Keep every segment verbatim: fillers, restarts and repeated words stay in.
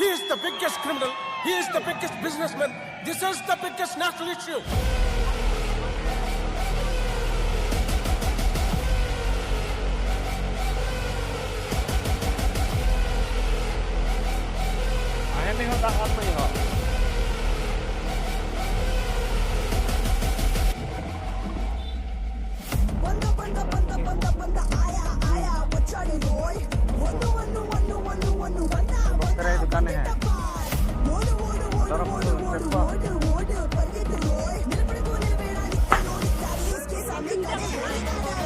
He is the biggest criminal. He is the biggest businessman. This is the biggest national issue. Ahem ni ho, dak an ni ho. Banda, banda, banda, banda, banda, aya, aya, wachari boy. Wanu, wanu, wanu, wanu, wanu, wanda, wanda, Doktere dukan hai. Wanu, wanu, wanu, Taraf wanu, wanu, sepa. Wanu, wanu, pargi tu boy. Mere pade kone bera ni kano ni kari, iske samne kare, kare, kare.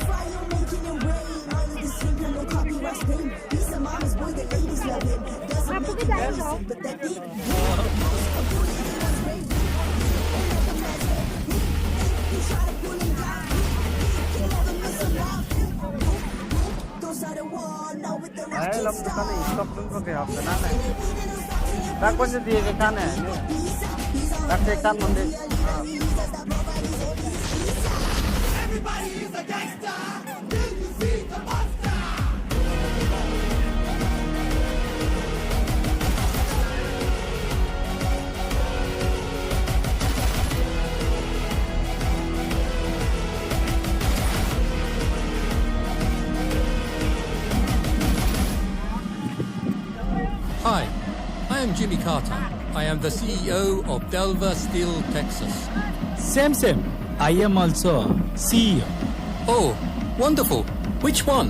Fire making it rain, all of this singing, no copyright claim. He's a mama's boy, the ladies love him. Doesn't make him very sympathetic. Those are the one now with the Ai, rocket lam star. Dukan ni stock dun ko ke hap kana na. Tak pon je diye ke kan hai ni. Tak se kan mandi. Everybody is a gangster till you see the monster. Hi, I am Jimmy Carter. I am the C E O of Delva Steel Texas. Same, same. I am also C E O. Oh, wonderful. Which one?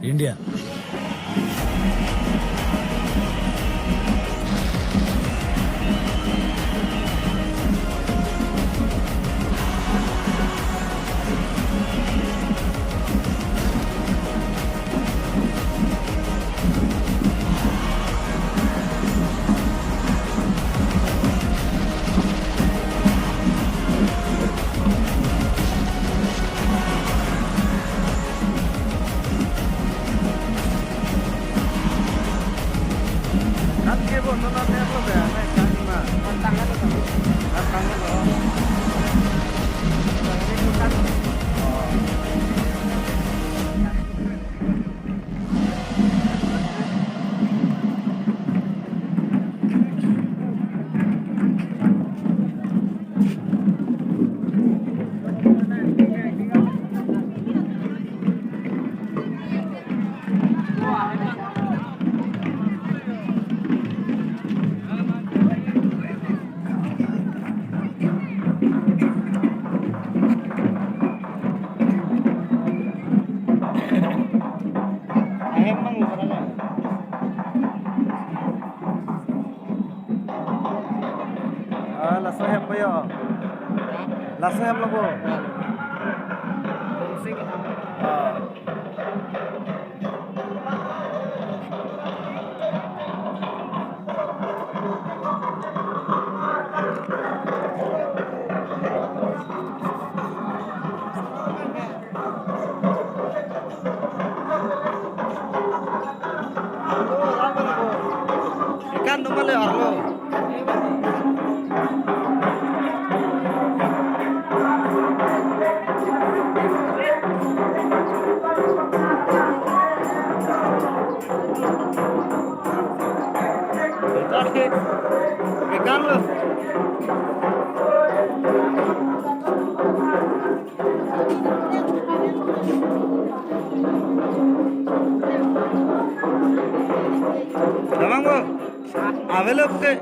India. Kan ke bo, nona ne bo be, ne kan ma. Kan tang kan tang. Kan tang kan. Oh. Ahem mang mana na? Ah, laso hem ba yo. Laso hem lo bo. Ah. Ikan dong kali arlo. Ikan lo. Damang bo, available ke.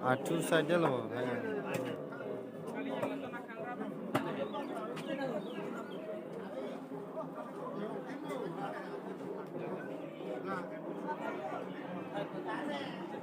Athu side lo.